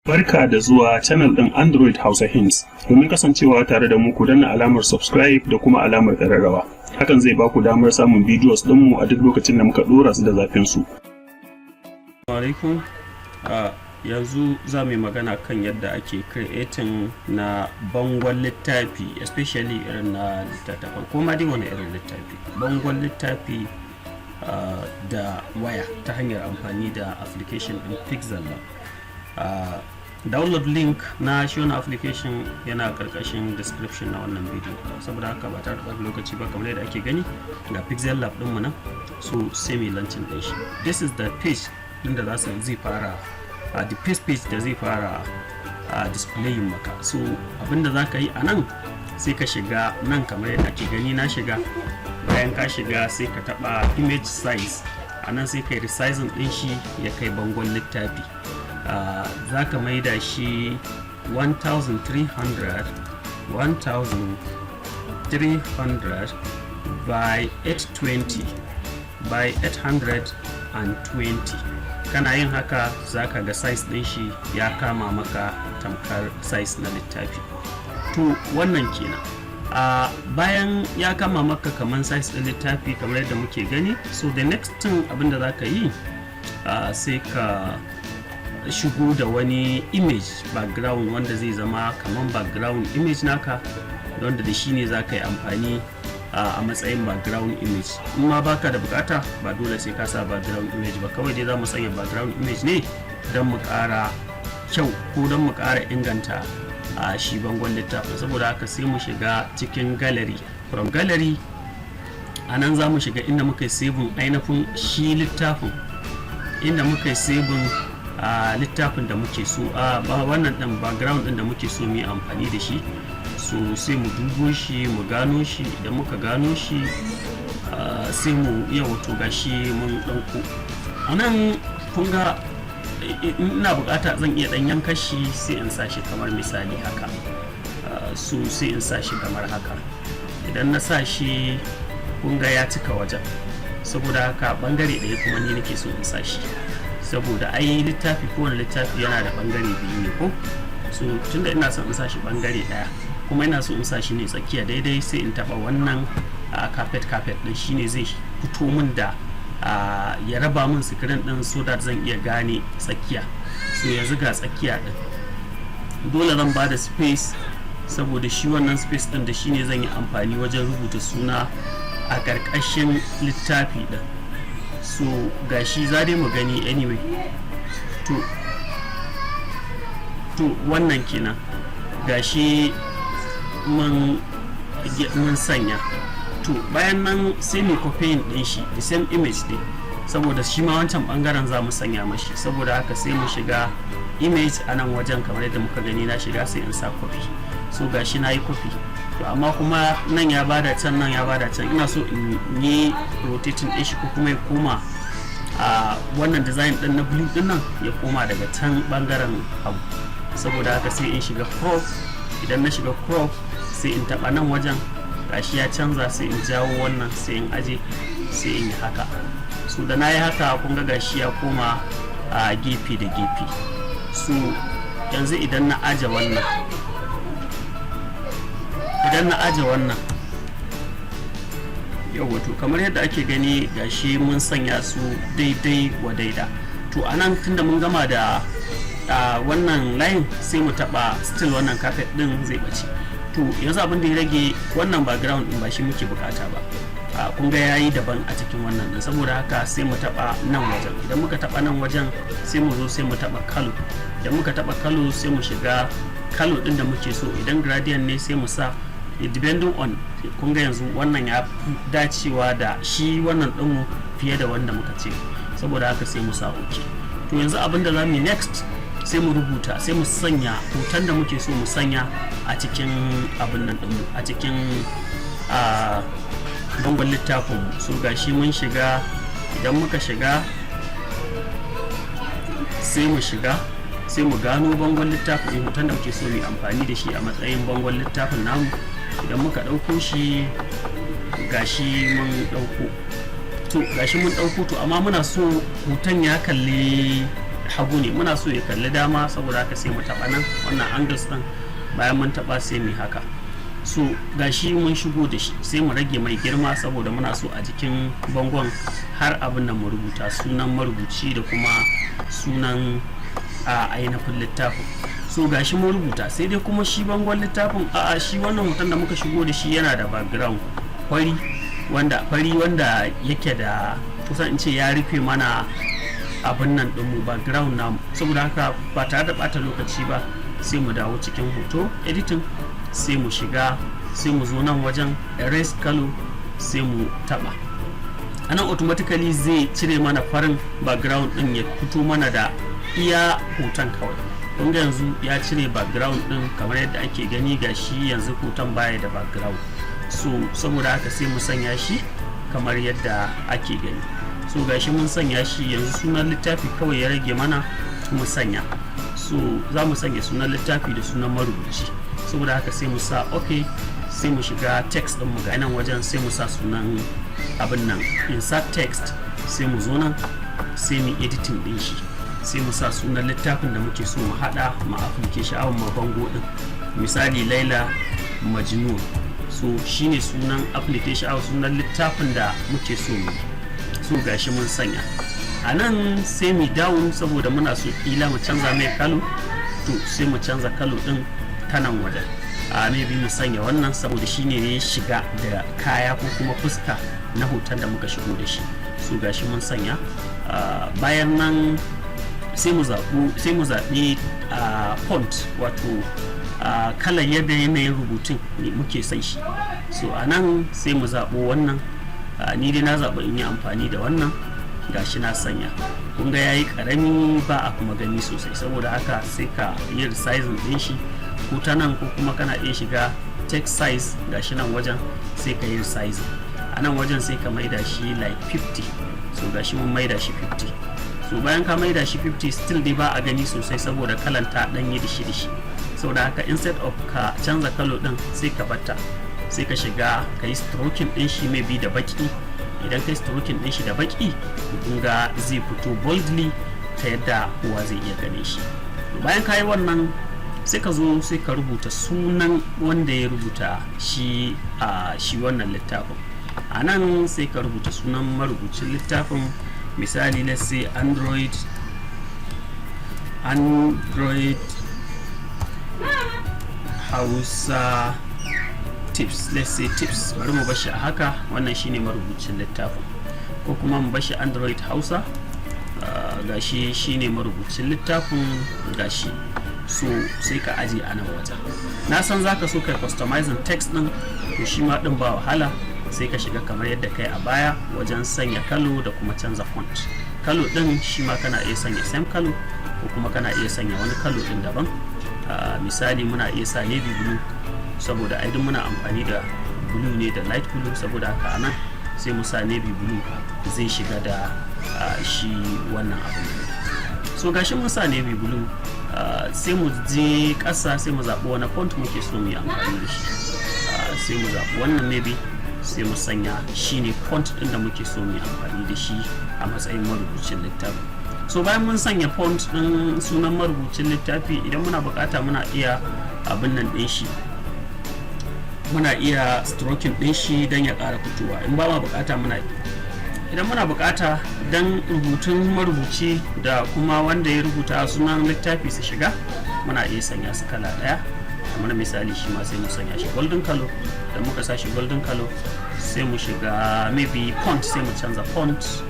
Barka da zuwa channel ɗin Android Hausa Hints. Domin kasancewa tare da mu, ku danna alamar subscribe da kuma alamar ƙararrawa. Hakan zai ba ku damar samun videos ɗinmu a duk lokacin da muka ɗora su da zafin su. Alaikum. Yanzu za mu yi magana kan yadda ake creating na bangon littafi, especially irin na littattafan ko ma dai wani irin littafi, bangon littafi da waya ta hanyar amfani da application din Pixel Lab. Download link na shi wannan application yana karkashin description na wannan video. Saboda haka, ba tare da ɓata lokaci ba, kamar yadda ake gani, ga Pixel Lab ɗinmu nan. So sai mu launching ɗin shi. This is the page din da za su zai fara, the first page da zai fara displaying maka. So abinda za ka yi a nan, sai ka shiga nan kamar yadda ake gani na shiga. Bayan ka shiga, sai ka taba image size a nan, sai ka yi resizing din shi ya kai bangon littafi. Za ka maida shi 1300 1300 by 820 by 820. Kana yin haka, za ka ga size din shi ya kama maka tamkar size na littafi. To, wannan kenan. Bayan ya kama maka kamar size din littafi kamar yadda muke gani, so the next thing abinda za ka yi, sai ka shigo da wani image background wanda zai zama kamar background image naka, wanda da shi ne za ka yi amfani a matsayin background image. In ma baka da bukata, ba dole sai ka sa background image ba. Kawai dai za mu sanya background image ne don mu kara kyau ko don mu kara inganta a shi bangon littafin. Saboda haka, sai mu shiga cikin gallery. From gallery, a nan za mu shiga inda muka yi saving ainihin shi littafin, inda muka yi saving a littafin da muke so, a wannan din background din da muke so mu yi amfani da shi. So sai mu dubo shi, mu gano shi. Idan muka gano shi, sai mu iya wato gashi mun ɗauko a nan. Kun ga ina bukata, zan iya ɗan yanka shi, sai in sa shi kamar misali haka. So sai in sa shi kamar haka. Idan na sa shi, kun ga ya cika wajen. Saboda haka, bangare ɗaya kuma ni nake so in sa shi, saboda ai littafi, kowane littafi yana da bangare biyu ne ko? So tunda ina son in sa shi bangare ɗaya, kuma ina so in sa shi ne tsakiya daidai, sai in taba wannan carpet din. Shine zai fito min da ya raba min screen din so that zan iya gane tsakiya. So yanzu ga tsakiya din. Dole zan ba da space, saboda shi wannan space din da shine zan yi amfani wajen rubuta suna a ƙarƙashin littafi din. So gashi za dai mu gani anyway. To wannan kenan. Gashi mun sanya. To, bayan nan sai mu copying din shi, the same image din, saboda shi ma wancan bangaren za mu sanya mashi. Saboda haka, sai mu shiga image a nan wajen kamar yadda muka gani na shiga, sai in sa copy. So gashi na yi copy. To, amma kuma nan ya bada can, nan ya bada can. Ina so in yi rotating din shi, ko kuma ya koma a wannan design din na blue din nan, ya koma daga can bangaren hagu. Saboda haka, sai in shiga crop. Idan na shiga crop, sai in taba nan wajen. Gashi ya canza. Sai in jawo wannan, sai in aje, sai in yi haka. So da na yi haka, kun ga gashi ya koma a gefe da gefe. So yanzu idan na aje wannan, yau wato kamar yadda ake gani, gashi mun sanya su daidai wa daida. To, anan tunda mun gama da wannan line, sai mu taba still wannan carpet din, zai bace. To, yanzu abin da ya rage, wannan background din ba shi muke bukata ba. Kun ga yayi daban a cikin wannan din. Saboda haka, sai mu taba nan wajen. Idan muka taba nan wajen, sai mu zo, sai mu taba color. Idan muka taba color, sai mu shiga color din da muke so. Idan gradient ne, sai mu sa, depending on. Kun ga yanzu wannan ya fi dacewa da shi wannan dinmu fiye da wanda muka ce. Saboda haka, sai mu sa OK. To, yanzu abin da za mu yi next, sai mu rubuta, sai mu sanya hoton da muke so mu sanya a cikin abin nan dinmu, a cikin bangon littafin. So gashi mun shiga. Idan muka shiga, sai mu shiga, sai mu gano bangon littafin, hoton da muke so mu amfani da shi a matsayin bangon littafin namu. Idan muka ɗauko shi, gashi mun ɗauko. To, gashi mun ɗauko. To, amma muna so hoton ya kalli Hagu ne, muna so ya kalli dama. Saboda haka sai mu taɓa nan, wannan angles ɗin. Bayan mun taɓa, sai mu haka. So gashi mun shigo da shi, sai mu rage mai girma saboda muna so a jikin bangon har abin da mu rubuta sunan marubuci da kuma sunan a ainihin littafin. So gashi mun rubuta, sai dai kuma shi bangon littafin, a shi wannan hoton da muka shigo da shi yana da background fari, wanda fari wanda yake da kusan in ce ya rufe mana abin nan ɗinmu, background namu. Saboda haka ba tare da bata lokaci ba, sai mu dawo cikin hoto editing, sai mu shiga, sai mu zo nan wajen erase color, sai mu taba anan. Automatically zai cire mana farin background din, ya fito mana da iya hoton kawai. Kun ga yanzu ya cire background din kamar yadda ake gani. Gashi yanzu hoton baya da background. So saboda haka sai mu sanya shi kamar yadda ake gani. So gashi mun sanya shi. Yanzu sunan littafi kawai ya rage mana mu sanya. So za mu sanya sunan littafi da sunan marubuci. Saboda haka sai mu sa OK, sai mu shiga text din mu, ga nan wajen, sai mu sa sunan abin nan, insert text. Sai mu zo nan, sai mu editing din shi, sai mu sa sunan littafin da muke so mu hada ma application awon ma bango din, misali Laila Majnun. So shine sunan application, awon sunan littafin da muke so mu. So gashi mun sanya a nan. Sai mu down saboda muna so kila mu canza mai color. To sai mu canza color din ta nan wajen, a maybe mu sanya wannan saboda shine ne ya shiga da kaya ko kuma fuska na hoton da muka shigo da shi. So gashi mun sanya. Bayan nan sai mu zaɓi font, wato kalar yadda yanayin rubutun ne muke son shi. So a nan sai mu zaɓo wannan. Ni dai na zaɓi in yi amfani da wannan. Gashi na sanya. Kun ga yayi karami, ba a kuma gani sosai. Saboda haka sai ka yi resizing din shi ko ta nan, ko kuma kana iya shiga text size, gashi nan wajen, sai ka yi resizing a nan wajen, sai ka maida shi like 50. So gashi mun maida shi 50. So bayan ka maida shi 50, still dai ba a gani sosai saboda kalan ta dan yi dishi dishi. Saboda haka instead of ka canza color din, sai ka batta, sai ka shiga ka yi stroking din shi maybe da baki. Idan kai stroking din shi da baki, kun ga zai fito boldly ta yadda kowa zai iya gane shi. Bayan ka yi wannan, sai ka zo sai ka rubuta sunan wanda ya rubuta shi a shi wannan littafin. A nan sai ka rubuta sunan marubucin littafin, misali let's say Android Hausa Tips, let's say tips, bari mu bashi a haka. Wannan shine marubucin littafin, ko kuma mu bashi Android Hausa. Gashi shine marubucin littafin, gashi. So sai ka aje a nan wajen. Na san zaka so kai customizing text din. To shi ma din ba wahala, sai ka shiga kamar yadda kai a baya wajen sanya color da kuma canza font. Color din shi ma kana iya sanya same color, ko kuma kana iya sanya wani color din daban. Misali muna iya sa navy blue saboda ai duk muna amfani da blue ne da light blue. Saboda haka anan sai mu sa navy blue, zai shiga da shi wannan abin. So gashi mun sa navy blue. Sai mu je ƙasa, sai mu zaɓi wani font muke so mu yi amfani da shi. Sai mu zaɓi wannan maybe, sai mu sanya shine font ɗin da muke so mu yi amfani da shi a matsayin marubucin littafin. So bayan mun sanya font ɗin sunan marubucin littafi, idan muna buƙata muna iya abin nan ɗin shi, muna iya stroking ɗin shi don ya ƙara fitowa. In ba ma buƙata, muna idan muna buƙata don rubutun marubuci da kuma wanda ya rubuta sunan littafi su shiga, muna iya sanya su kala ɗaya. Kamar misali shi ma sai mu sanya shi golden color. Da muka sa shi golden color, sai mu shiga maybe font, sai mu canza font.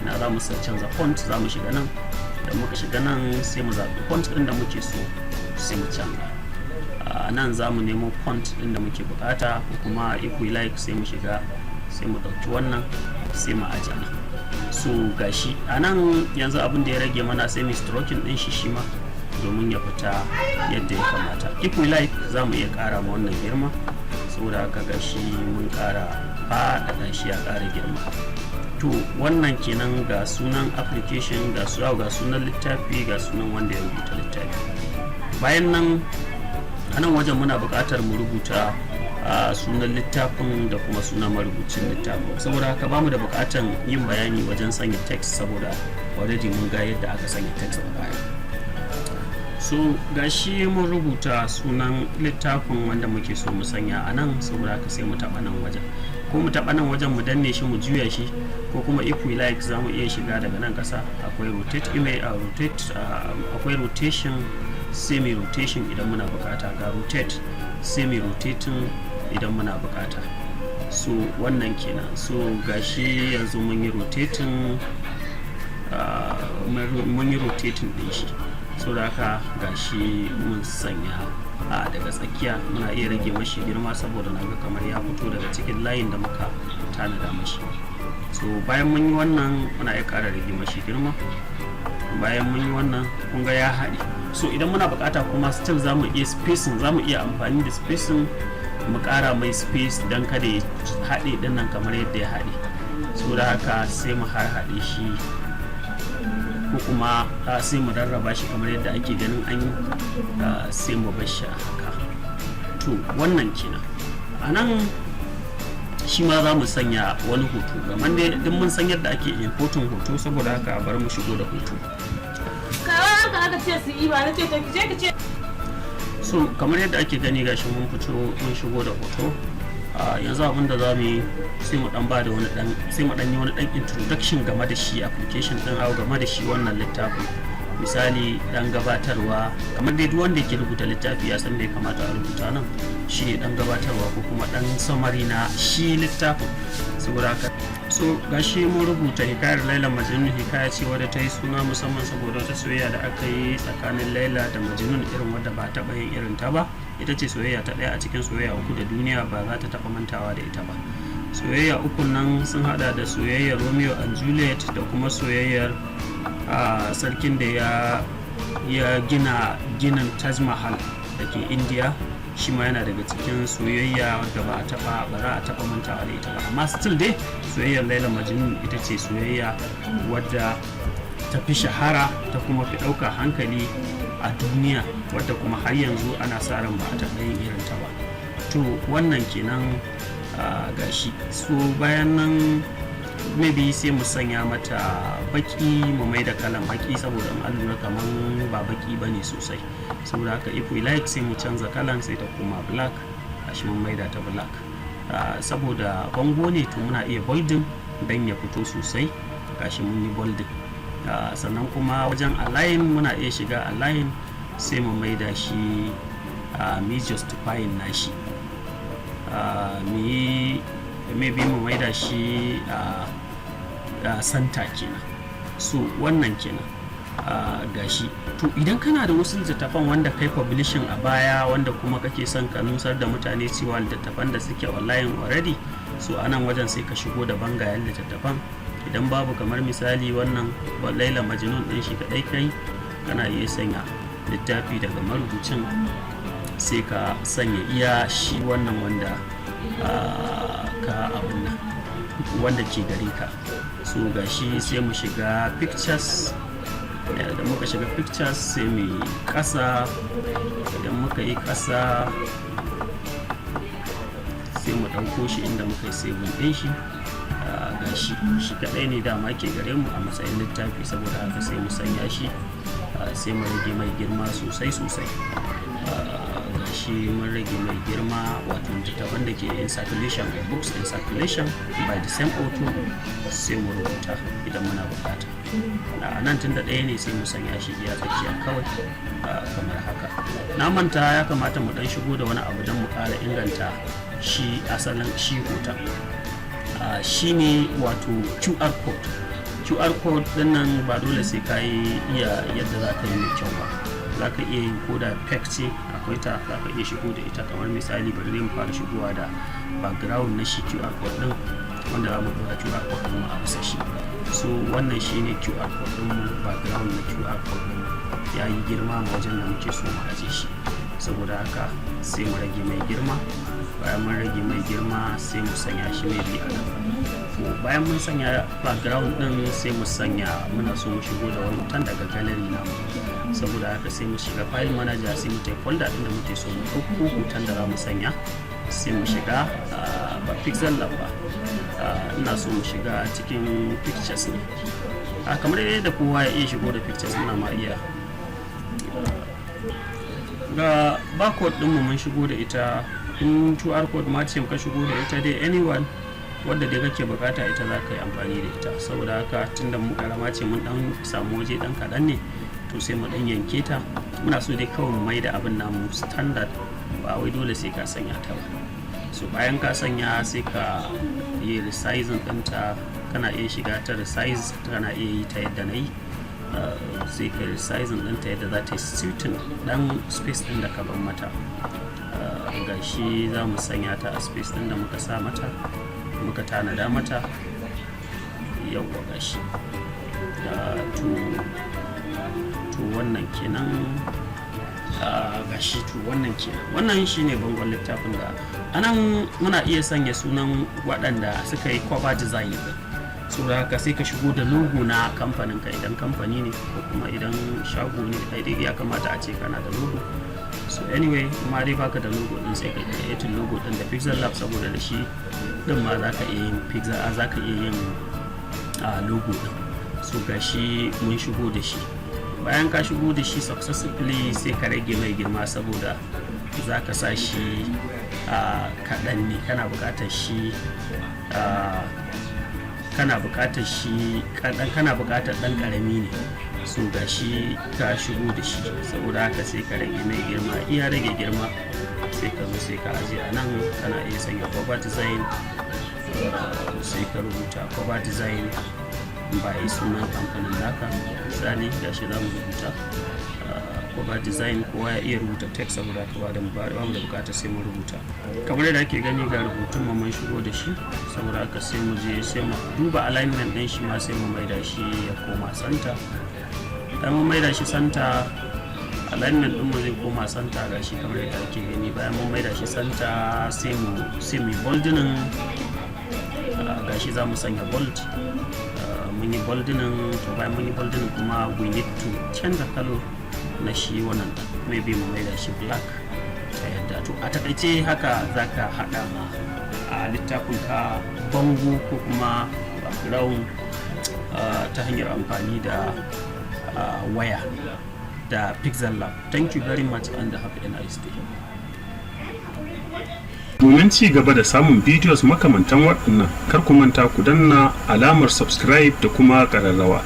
Ina za mu canza font? Za mu shiga nan. Da muka shiga nan, sai mu zaɓi font ɗin da muke so, sai mu canza. A nan za mu nemo font ɗin da muke bukata, ko kuma if we like, sai mu shiga, sai mu ɗauki wannan, sai mu aje nan. So gashi a nan. Yanzu abin da ya rage mana, sai mu stroking ɗin shi shi ma domin ya fita yadda ya kamata. If we like, za mu iya ƙara ma wannan girma. Saboda haka gashi mun ƙara faɗaɗa shi, ya ƙara girma. To wannan kenan. Ga sunan application, ga su, ga sunan littafi, ga sunan wanda ya rubuta littafi. Bayan nan, a nan wajen muna buƙatar mu rubuta a sunan littafin da kuma sunan marubucin littafin. Saboda haka bamu da buƙatar yin bayani wajen sanya text saboda Already mun ga yadda aka sanya text a baya. So gashi mun rubuta sunan littafin wanda muke so mu sanya a nan. Saboda haka sai mu taɓa nan wajen, ko mu taɓa nan wajen mu danne shi mu juya shi, ko kuma if we like za mu iya shiga daga nan ƙasa, akwai rotate image, rotate, akwai rotation, sai mai rotation idan muna bukata. Ga rotate, sai mai rotating idan muna bukata. So wannan kenan. So gashi yanzu mun yi rotating din shi. So da haka gashi mun sanya a daga tsakiya. Muna iya rage mashi girma saboda na ga kamar ya fito daga cikin layin da muka tanada mashi. So bayan mun yi wannan, muna iya ƙara rage mashi girma. Bayan mun yi wannan, kun ga ya haɗe. So idan muna buƙata kuma, still za mu iya spacing, za mu iya amfani da spacing mu ƙara mai space don kada ya haɗe ɗin nan kamar yadda ya haɗe. So da haka sai mu har haɗe shi, ko kuma sai mu rarraba shi kamar yadda ake ganin an yi, sai mu bar shi a haka. To wannan kenan. A nan shi ma za mu sanya wani hoto, kamar dai duk mun san yadda ake importing hoto. Saboda haka bari mu shigo da hoto. Kawai haka aka ce su yi ba, na ce to ki je ki ce. So kamar yadda ake gani, gashi mun fito mun shigo da hoto. Yanzu abin da za mu yi, sai mu dan ba da wani dan, sai mu dan yi wani dan introduction game da shi application din, au game da shi wannan littafin. Misali, dan gabatarwa, kamar dai duk wanda yake rubuta littafi ya san me ya kamata a rubuta nan, shi dan gabatarwa ko kuma dan summary na shi littafin. Saboda haka, so gashi mun rubuta Hikayar Laila Majnun. Hikaya ce wadda ta yi suna musamman saboda wata soyayya da aka yi tsakanin Laila da Majnun, irin wadda ba taɓa yin irin ta ba. Ita ce soyayya ta ɗaya a cikin soyayya uku da duniya ba za ta taɓa mantawa da ita ba. Soyayya uku nan sun hada da soyayyar Romeo and Juliet, da kuma soyayyar sarkin da ya gina ginin Taj Mahal da ke India. Shi ma yana daga cikin soyayya da ba za a taba mantawa da ita ba. Amma still dai soyayyar Laila Majnun ita ce soyayya wadda ta fi shahara, ta kuma fi ɗaukar hankali a duniya, wadda kuma har yanzu ana sa ran ba a taɓa yin irin ta ba. To wannan kenan. Gashi. So bayan nan maybe sai mu sanya mata baki, mu mai da kalan baki, saboda in an lura kaman ba baki bane sosai. Saboda haka if we like, sai mu canza kalan, sai ta koma black. Gashi mun maida ta black. Saboda bango ne, to muna iya bolding dan ya fito sosai. Gashi mun yi bolding. Sannan kuma wajen align, muna iya shiga align, sai mu maida shi, mu yi justifying nashi, mu yi maybe mu maida shi a center kenan. So wannan kenan. Gashi. To idan kana da wasu littattafan wanda kai publishing a baya, wanda kuma kake son ka nusar da mutane cewa littattafan da suke online already, so anan wajen sai ka shigo da bangayen littattafan. Idan babu, kamar misali wannan Laila Majnun din shi kadai kai, kana iya sanya littafi daga marubucin, sai ka sanya iya shi wannan wanda ka abun nan wanda ke gare ka. So gashi, sai mu shiga pictures. Da muka shiga pictures, sai mu yi ƙasa. Idan muka yi ƙasa, sai mu ɗauko shi inda muka yi saving ɗin shi. Ga shi, shi kaɗai ne dama ke gare mu a matsayin littafi. Saboda haka sai mu sanya shi, sai mu rage mai girma sosai sosai. Ga shi mun rage mai girma, wato littattafan da ke in circulation, books in circulation by the same author. Sai mu rubuta idan muna bukata. A nan tun da ɗaya ne, sai mu sanya shi iya tsakiya kawai kamar haka. Na manta, ya kamata mu dan shigo da wani abu don mu ƙara inganta shi asalin shi hoton. Shi ne wato QR code. QR code din nan ba dole sai ka yi iya yadda za ka yi mai kyau ba. Za ka iya yin koda peg ce akwai ta, za ka iya shigo da ita. Kamar misali, bari mu fara shigowa da background na shi QR code din, wanda za mu ɗora QR code din mu a bisa shi. So wannan shine QR code din mu, background na QR code din ya yi girma ma wajen da muke so mu aje shi. Saboda haka sai mu rage mai girma. Bayan mun rage mai girma, sai mu sanya shi mai bi a nan. Bayan mun sanya background din, sai mu sanya, muna so mu shigo da wani hoton daga gallery namu. Saboda haka sai mu shiga file manager, sai mu tafi folder din da muke so mu ɗauko hoton da za mu sanya. Sai mu shiga, ba Pixel Lab ba, ina so mu shiga cikin pictures ne. A kamar yadda kowa ya iya shigo da pictures, muna ma iya. Ga barcode ɗinmu mun shigo da ita. In QR code ma ce ka shigo da ita dai, anyone wadda dai kake bukata, ita za ka yi amfani da ita. Saboda haka, tunda mu karama ce, mun dan samu waje dan kaɗan ne, to sai mu dan yanke ta. Muna so dai kawai mu mai da abin namu standard, ba wai dole sai ka sanya ta ba. So bayan ka sanya, sai ka yi resizing ɗinta. Kana iya shiga ta resize, kana iya yi ta yadda na yi. Sai ka resizing ɗinta yadda za ta yi suiting ɗan space ɗin da ka ban mata. Ga shi za mu sanya ta a space ɗin da muka sa mata, muka tanada mata. Yauwa, gashi. To wannan kenan. Gashi, to wannan kenan. Wannan shine bangon littafin da anan muna iya sanya sunan waɗanda suka yi cover design din. Saboda haka sai ka shigo da logo na kamfanin ka, idan kamfani ne ko kuma idan shago ne. Ai dai ya kamata a ce kana da logo. So anyway, ma dai baka da logo din, sai ka create logo din da Pixel Lab, saboda da shi din ma zaka iya yin pixel, zaka iya yin logo din. So gashi mun shigo da shi. Bayan ka shigo da shi successfully, sai ka rage mai girma, saboda za ka sa shi kaɗan ne. Kana buƙatar shi kaɗan, kana buƙatar ɗan ƙarami ne. So ga shi ka shigo da shi, saboda haka sai ka rage mai girma. Iya rage girma, sai ka zo sai ka aje a nan. Kana iya sanya cover design, sai ka rubuta cover design by sunan kamfanin naka. Misali, gashi za mu rubuta cover design. Kowa ya iya rubuta text, saboda haka ba da ba mu da bukatar sai mu rubuta. Kamar yadda ake gani, ga rubutun mu mun shigo da shi. Saboda haka sai mu je sai mu duba alignment din shi ma, sai mu maida shi ya koma center. Bayan mun maida shi center, alignment din mu zai koma center. Ga shi kamar yadda ake gani. Bayan mun maida shi center, sai mu bolding. Gashi za mu sanya bold. Mun yi bolding. To bayan mun yi bolding kuma, we need to canza color na shi wannan, maybe mu maida shi black ta yadda. To a takaice, haka zaka hada ma a littafin ka bango ko kuma background ta hanyar amfani da waya da Pixel Lab. Thank you very much and have a nice day. Domin ci gaba da samun videos makamantan waɗannan, kar ku manta ku danna alamar subscribe da kuma ƙararrawa.